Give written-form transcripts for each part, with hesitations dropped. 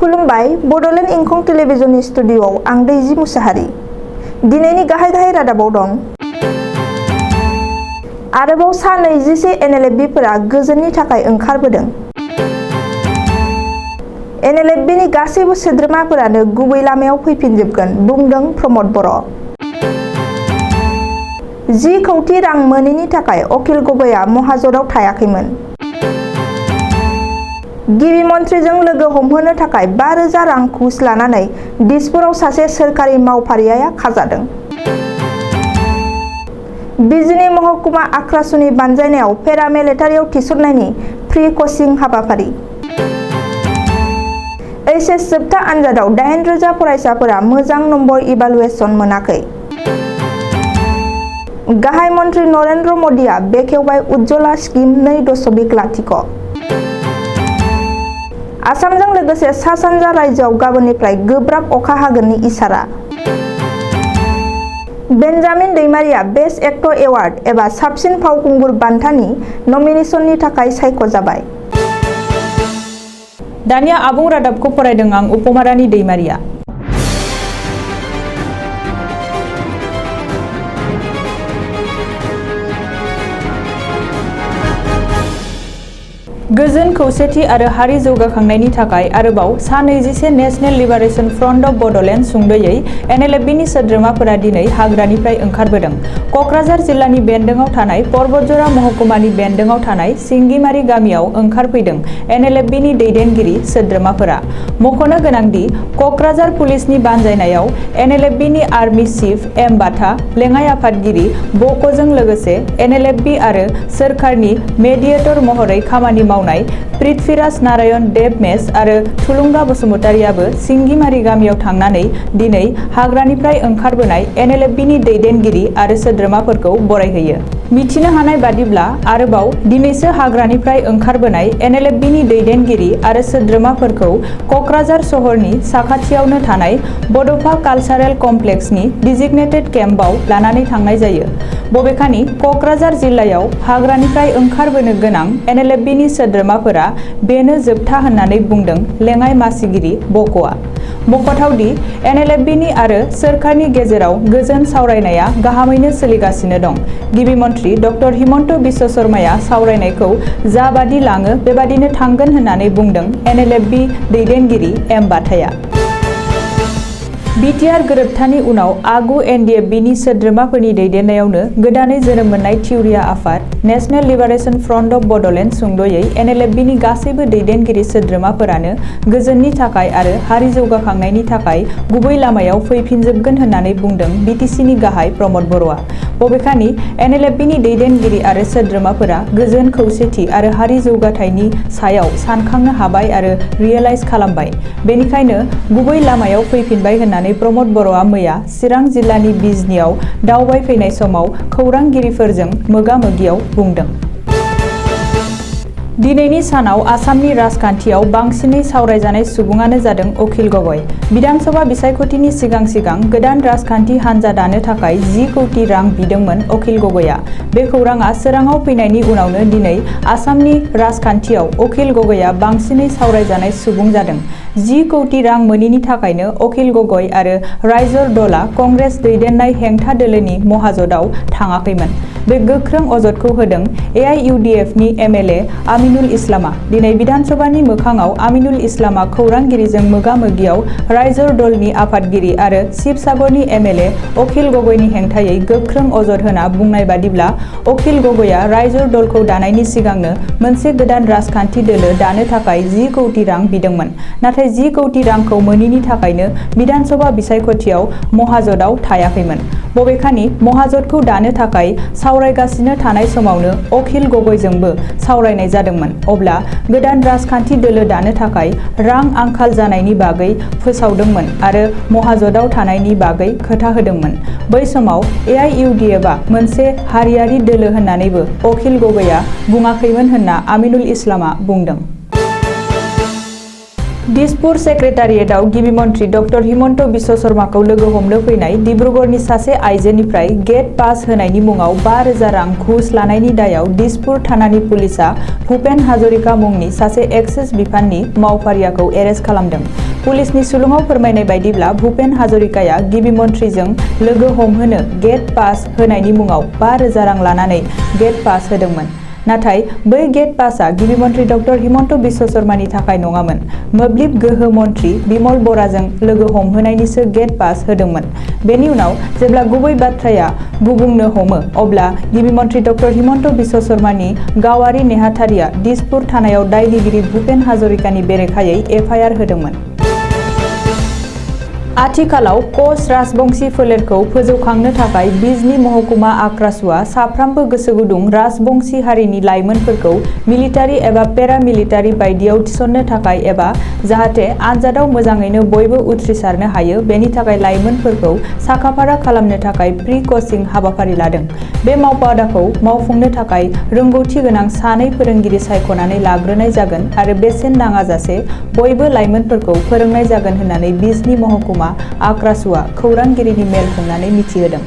खुलुमबाय बड'लेण्ड इंखं टेलिभिजननि स्टुडिअ'आव आं दैजि मुसाहारि। दिनैनि गाहाय रादाबाव दं। आरोबाव सा 21 एनएलएफबिफोरा गोजोननि थाखाय ओंखारबोदों। एनएलएफबिनि गासैबो सोद्रोमाफोरानो गुबै लामायाव फैफिनजोबगोन बुंदों प्रमद बर'। 10 कौटि रां मोनैनि थाखाय अखिल गगैआ महाजनाव थायाखैमोन। गिबि मन्थ्रिजों लोगो हमहोनो थाखाय 5,000 रां घुस लानानै दिसपुराव सासे सोरखारि मावफारिया खाजादों। बिजनी महकुमा आख्रासुनि बानजायनायाव पेरामिलिटारियाव थिसननायनि फ्रि कचिं हाबाफारि। एचएस जोबथा आनजादाव 8,000 फरायसाफोरा मोजां नम्बर इभालुएसन मोनाखै। गाहाय मन्थ्रि नरेन्द्र मदिआ बेखेवबाय उज्ज्वला स्किम 2.0। आसामजों लोगोसे सा सानजा रायजोआव गाबोननिफ्राय गोब्राब अखा हागोननि इसारा। Benjamin Daimaria best actor award एबा साबसिन फावखुंगुर बान्थानि नमिनेशननि थाखाय सायख'जाबाय। दानिया आबुं रादाबखौ फरायदों आं उपमारानि दैमारिया। गोजोन खौसेथि आरो हारि जौगाखांनायनि थाखाय आरोबाव सा 21 national liberation front of Bodoland सुंद'यै एनएलएफबिनि सोद्रोमाफोरा दिनै हाग्रानिफ्राय ओंखारबोदों। क'क्राझार जिल्लानि बेन्दोंआव थानाय पर्बतजरा महकुमानि बेन्दोंआव थानाय सिंगिमारि गामियाव ओंखारफैदों एनएलएफबिनि दैदेनगिरि सोद्रोमाफोरा। मख'नो गोनांदि क'क्राझार पुलिसनि बानजायनायाव एनएलएफबिनि आर्मि चिफ एम बाथा, लेङाइ आफादगिरि बक'जों लोगोसे एनएलएफबि आरो सोरखारनि मेडिएटर महरै खामानि मावनाय पृथ्वीराज नारायण देब मेस आरो थुलुंगा बसुमतारियाबो सिंगिमारि गामियाव थांनानै दिनै हाग्रानिफ्राय ओंखारबोनाय एनएलएफबिनि दैदेनगिरि आरो सोद्रोमाफोरखौ बरायहैयो। मिथिनो हानाय बादिब्ला आरोबाव दिनैसो हाग्रानिफ्राय ओंखारबोनाय एनएलएफबिनि दैदेनगिरि आरो सोद्रोमाफोरखौ क'क्राझार सहरनि साखाथियावनो थानाय बड'फा कालचारेल कमप्लेक्सनि डिजिगनेटेड केम्पआव लानानै थांनाय जायो। बबेखानि क'क्राझार जिल्लायाव हाग्रानिफ्राय ओंखारबोनो गोनां एनएलएफबिनि सोद्रोमाफोरा बेनो जोबथा होननानै बुंदों लेङाइ मासिगिरि बक'आ। मख'थावदि एनएलएफबिनि आरो सोरखारनि गेजेराव गोजोन सावरायनाया गाहामैनो सोलिगासिनो दं। गिबि मन्थ्रि डक्टर हिमन्त बिश्व शर्माया सावरायनायखौ जाबादि लाङो बेबादिनो थांगोन होननानै बुंदों एनएलएफबि दैदेनगिरि एम बाथाया। बिटिआर गोरोबथानि उनाव आगु एनडिएफबिनि सोद्रोमाफोरनि दैदेननायावनो गोदानै जोनोम मोननाय थिउरिया आफाद national liberation front of Bodoland सुंद'यै एनएलएफबिनि गासैबो दैदेनगिरि सोद्रोमाफोरानो गोजोननि थाखाय आरो हारि जौगाखांनायनि थाखाय गुबै लामायाव फैफिनजोबगोन होननानै बुंदों बिटिसिनि गाहाय प्रमद बर'आ। बबेखानि एनएलएफबिनि दैदेनगिरि आरो सोद्रोमाफोरा गोजोन खौसेथि आरो हारि जौगाथायनि सायाव सानखांनो हाबाय आरो रियेलाइज खालामबाय। बेनिखायनो गुबै लामायाव फैफिनबाय होननानै प्रमद बर'आ मैया चिरां जिल्लानि बिजनीआव दावबायफैनाय समाव खौरांगिरिफोरजों मोगा-मोगियाव बुंदों। दिनैनि सानाव आसामनि राजखान्थियाव बांसिनै सावरायजानाय सुबुङानो जादों अखिल गगৈ। विधानसभा बिसायख'थिनि सिगां सिगां गोदान राजखान्थि हान्जा दानो थाखाय 10 कौटि रां बिदोंमोन अखिल गगैआ। बे खौराङा सोराङाव फैनायनि उनावनो दिनै आसामनि राजखान्थियाव अखिल गगैआ बांसिनै सावरायजानाय सुबुं जादों। 10 कौटि रां मोनैनि थाखायनो अखिल गगৈ आरो राइजर दलआ कंग्रेस दैदेननाय हेंथा दोलोनि महाजोताव थाङाखैमोन। बे गोख्रों अजदखौ होदों एआइइउडिएफनि एमएलए आमिनुल इस्लामा। दिनै विधानसभानि मोखाङाव आमिनुल इस्लामा खौरांगिरिजों मोगा-मोगियाव राइजर दलनि आफादगिरि आरो शिबसागरनि एमएलए अखिल गगैनि हेंथायै गोख्रों अजद होना बुंनाय बादिब्ला अखिल गगैआ राइजर दलखौ दानायनि सिगांनो मोनसे गोदान राजखान्थि दोलो दानो थाखाय 10 कौटि रां बिदोंमोन। नाथाय 10 कौटि रांखौ मोनैनि थाखायनो विधानसभा बिसायख'थियाव महाजोताव थायाखैमोन। बबेखानि महाजोतखौ दानो थाखाय सावरायगासिनो थानाय समावनो अखिल गगैजोंबो सावरायनाय जादोंमोन। अब्ला गोदान राजखान्थि दोलो दानो थाखाय रां आंखाल जानायनि बागै फोसावदोंमोन आरो महाजोताव थानायनि बागै खोथा होदोंमोन। बै समाव एआइइउडिएफआ मोनसे हारियारि दोलो होननानैबो अखिल गगैआ बुङाखैमोन होनना आमिनुल इस्लामा बुंदों। दिसपुर सेक्रेटारियेटआव गिबि मन्थ्रि डक्टर हिमन्त बिश्व शर्माखौ लोगो हमनो फैनाय डिब्रुगड़नि सासे आइजोनिफ्राय गेट पास होनायनि मुङाव 5,000 रां घुस लानायनि दायाव दिसपुर थानानि पुलिसआ भुपेन हाजरिका मुंनि सासे एक्साइज बिफाननि मावफारियाखौ एरेस्ट खालामदों। पुलिसनि सुलुङाव फोरमायनाय बायदिब्ला भुपेन हाजरिकाया गिबि मन्थ्रिजों लोगो हमहोनो गेट पास होनायनि मुङाव 5,000 रां लानानै गेट पास होदोंमोन। नाथाय बै गेट पासआ गिबि मन्थ्रि डक्टर हिमन्त बिश्व शर्मानि थाखाय नङामोन, मोब्लिब गोहो मन्थ्रि बिमल बराजों लोगो हमहोनायनिसो गेट पास होदोंमोन। बेनि उनाव जेब्ला गुबै बाथ्राया गुबुंनो हमो अब्ला गिबि मन्थ्रि डक्टर हिमन्त बिश्व शर्मानि गावारि नेहाथारिया दिसपुर थानायाव दायनिगिरि भुपेन हाजरिकानि बेरेखायै एफआइआर होदोंमोन। आथिखालाव कच राजबंशी फोलेरखौ फोजौखांनो थाखाय बिजनी महकुमा आक्रासुआ साफ्रामबो गोसो गुदुं राजबंशी हारिनि लाइमोनफोरखौ मिलिटारि एबा पेरामिलिटारि बायदियाव थिसननो थाखाय एबा जाहाथे आनजादाव मोजाङैनो बयबो उथ्रिसारनो हायो बेनि थाखाय लाइमोनफोरखौ साखाफारा खालामनो थाखाय प्रि कचिं हाबाफारि लादों। बे मावबादाखौ मावफुंनो थाखाय रोंगौथि गोनां 2 फोरोंगिरि सायख'नानै लाग्रोनाय जागोन आरो बेसेन नाङाजासे बयबो लाइमोनफोरखौ फोरोंनाय जागोन होननानै बिजनी महकुमा आक्रासुआ खौरांगिरिनि मेल खुंनानै मिथिहोदों।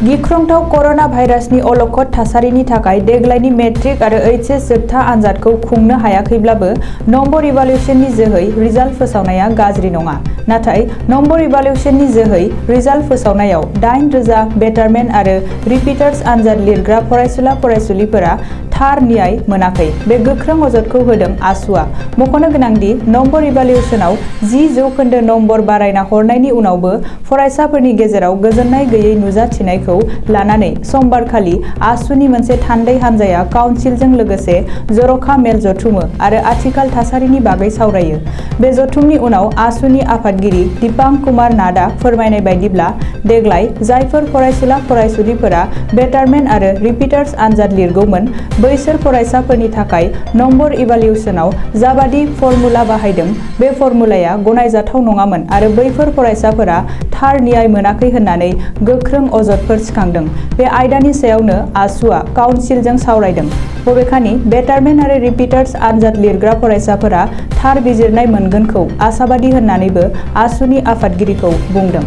गिख्रंथाव कर'ना भाइरासनि अलखद थासारिनि थाखाय देग्लायनि मेट्रिक आरो एचएस जोबथा आनजादखौ खुंनो हायाखैब्लाबो नम्बर इभालुएसननि जोहै रिजाल्ट फोसावनाया गाज्रि नङा। नाथाय नम्बर इभालुएसननि जोहै रिजाल्ट फोसावनायाव 8,000 बेटारमेन्ट आरो रिपिटार्स आनजाद लिरग्रा फरायसुला फरायसुलिफोरा थार न्याय मोनाखै। बे गोख्रों अजदखौ होदों आसुआ। मख'नो गोनांदि नम्बर इभालुएसनाव 10% नम्बर बारायना हरनायनि उनावबो फरायसाफोरनि गेजेराव गोजोननाय गैयै नुजाथिनायखौ लानानै समबारखालि आसुनि मोनसे थान्दै हान्जाया काउन्सिलजों लोगोसे जर'खा मेल जथुमो आरो आथिखाल थासारिनि बागै सावरायो। बे जथुमनि उनाव आसुनि आफादगिरि दीपांक कुमार नाथआ फोरमायनाय बायदिब्ला देग्लाय जायफोर फरायसुला फरायसुलिफोरा बेटारमेन्ट आरो रिपिटार्स आनजाद लिरगौमोन बैसोर फरायसाफोरनि थाखाय नम्बर इभालुएसनाव जाबादि फर्मुला बाहायदों बे फर्मुलाया गनायजाथाव नङामोन आरो बैफोर फरायसाफोरा थार न्याय मोनाखै होननानै गोख्रों अजदफोर सिखांदों। बे आयदानि सायावनो आसुआ काउन्सिलजों सावरायदों। बबेखानि बेटारमेन्ट आरो रिपिटार्स आनजाद लिरग्रा फरायसाफोरा थार बिजिरनाय मोनगोनखौ आसाबादि होननानैबो आसुनि आफादगिरिखौ बुंदों।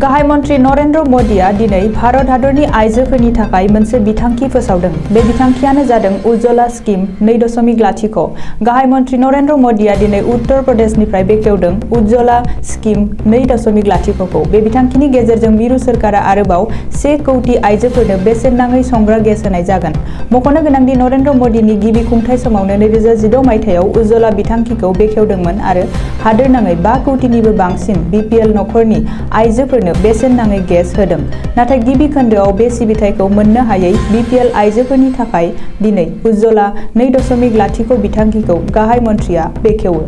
गाहाय मन्थ्रि नरेन्द्र मदिआ दिनै भारत हादरनि आइजोफोरनि थाखाय मोनसे बिथांखि फोसावदों। बे बिथांखियानो जादों उज्ज्वला स्किम 2.0। गाहाय मन्थ्रि नरेन्द्र मदिआ दिनै उत्तर प्रदेशनिफ्राय बेखेवदों उज्ज्वला स्किम 2.0खौ। बे बिथांखिनि गेजेरजों मिरु सोरखारा आरोबाव 1 कौटि आइजोफोरनो बेसेन नाङै संग्रा गेस होनाय जागोन। मख'नो गोनांदि नरेन्द्र मदिनि गिबि खुंथाइ समावनो 2016 मायथाइयाव उज्ज्वला बिथांखिखौ बेखेवदोंमोन आरो हादोरनाङै 5 कौटिनिबो बांसिन बिपिएल नखरनि आइजोफोरनो बेसेन नाङै गेस होदों। नाथाय गिबि खोन्दोआव बे सिबिथायखौ मोननो हायै बिपिएल आइजोफोरनि थाखाय दिनै उज्ज्वला 2.0 बिथांखिखौ गाहाय मन्थ्रिया बेखेवो।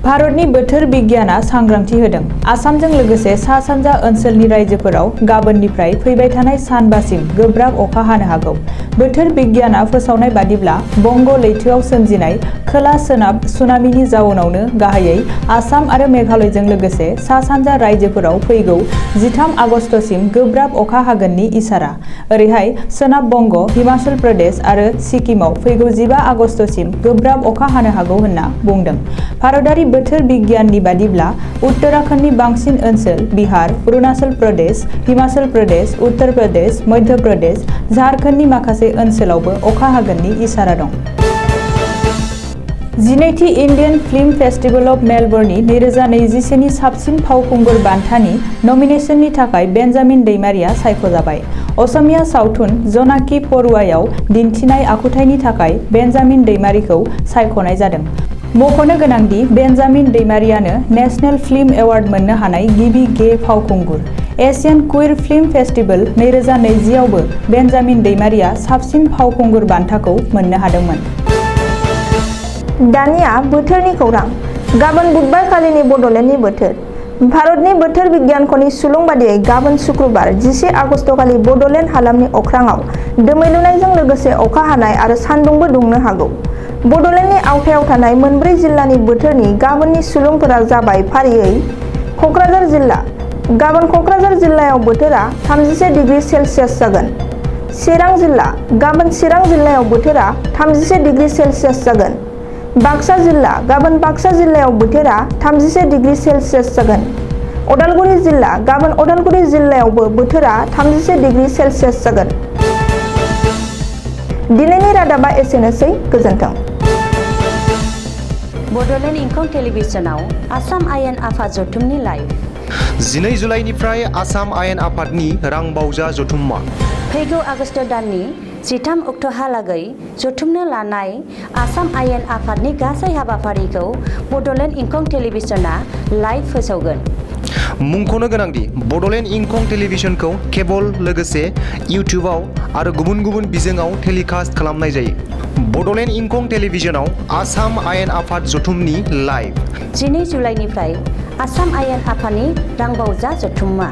भारतनि बोथोर बिगियाना सांग्रांथि होदों। आसामजों लोगोसे सा-सानजा ओनसोलनि रायजोफोराव गाबोननिफ्राय फैबाय थानाय सानबासिम गोब्राब अखा हानो हागौ। बोथोर बिगियाना फोसावनाय बादिब्ला बंग लैथोआव सोमजिनाय खोला-सोनाब सुनामिनि जाउनावनो गाहायै आसाम आरो मेघालयजों लोगोसे सा-सानजा रायजोफोराव फैगौ 13 आगस्तसिम गोब्राब अखा हागोननि इसारा। ओरैहाय सोनाब बंग, हिमाचल प्रदेश आरो सिक्किमाव फैगौ 15 आगस्तसिम गोब्राब अखा हानो हागौ होनना बुंदों। भारतारि बोथोर बिगियाननि बादिब्ला उत्तराखन्डनि बांसिन ओनसोल, बिहार, अरुणाचल प्रदेश, हिमाचल प्रदेश, उत्तर प्रदेश, मध्य प्रदेश, झारखन्डनि माखासे ओनसोलावबो अखा हागोननि इसारा दं। 12थि इन्डियान फिल्म फेस्टिभेल अफ मेलबर्ननि 2021 नि साबसिन फावखुंगुर बान्थानि नमिनेशननि थाखाय बेन्जामिन दैमारिया सायख'जाबाय। असमिया सावथुन जनाकी परुवायाव दिन्थिनाय आखुथायनि थाखाय बेन्जामिन दैमारिखौ सायख'नाय जादों। मख'नो गोनांदि बेन्जामिन दैमारियानो नेशनेल फिल्म एवार्ड मोननो हानाय गिबि गे फावखुंगुर। एशियान क्विर फिल्म फेस्टिभेल 2020 आवबो बेन्जामिन दैमारिया साबसिन फावखुंगुर बान्थाखौ मोननो हादोंमोन। दानिया बोथोरनि खौरां। गाबोन बुधबारखालिनि बड'लेण्डनि बोथोर। भारतनि बोथोर बिगियानख'नि सुलुं बादियै गाबोन शुक्रबार 11 आगस्तखालि बड'लेण्ड हालामनि अख्राङाव दोमैलुनायजों लोगोसे अखा हानाय आरो सान्दुंबो दुंनो हागौ। बड'लेण्डनि आवथायाव थानाय मोनब्रै जिल्लानि बोथोरनि गाबोननि सुलुंफोरा जाबाय फारियै क'क्राझार जिल्ला। गाबोन क'क्राझार जिल्लायाव बोथोरा 31 डिग्री सेल्सियास जागोन। चिरां जिल्ला गाबोन चिरां जिल्लायाव बोथोरा 31 डिग्री सेल्सियास जागोन। बाक्सा जिल्ला गाबोन बाक्सा जिल्लायाव बोथोरा 31 डिग्री सेल्सियास जागोन। उदालगुरि जिल्ला गाबोन उदालगुरि जिल्लायावबो बोथोरा 31 डिग्री सेल्सियास जागोन। दिनैनि रादाबा एसेनोसै, गोजोन्थों। बड'लेण्ड इंखं टेलिभिजनाव आसाम आयेन आफाद जथुमनि लाइभ 12 जुलाइनिफ्राय आसाम आयेन आफादनि रां बावजा जथुम्मा फैगौ आगस्ट दाननि 13 अक्ट'हालागै जथुमनो लानाय आसाम आयेन आफादनि गासै हाबाफारिखौ बड'लेण्ड इंखं टेलिभिजना लाइभ फोसावगोन। मुंख'नो गोनांदि बड'लेण्ड इंखं टेलिभिजनखौ केबल लोगोसे इउटिउबआव आरो गुबुन गुबुन बिजोङाव टेलिकास्ट खालामनाय जायो। बड'लेण्ड इंखं टेलिभिजनाव आसाम आयेन आफाद जथुमनि लाइभ 12 जुलाइनिफ्राय आसाम आयेन आफादनि रांबावजा जथुम्मा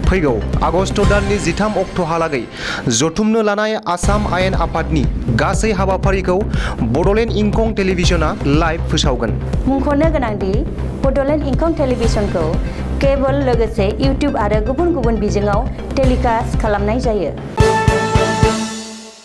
फैगौ आगस्ट दाननि 13 अक्ट'हालागै जथुमनो लानाय आसाम आयेन आफादनि गासै हाबाफारिखौ बड'लेण्ड इंखं टेलिभिजना लाइभ फोसावगोन। मुंख'नो गोनांदि बड'लेण्ड इंखं टेलिभिजनखौ केबल लोगोसे इउटिउब आरो गुबुन गुबुन बिजोङाव टेलिकास्ट खालामनाय जायो।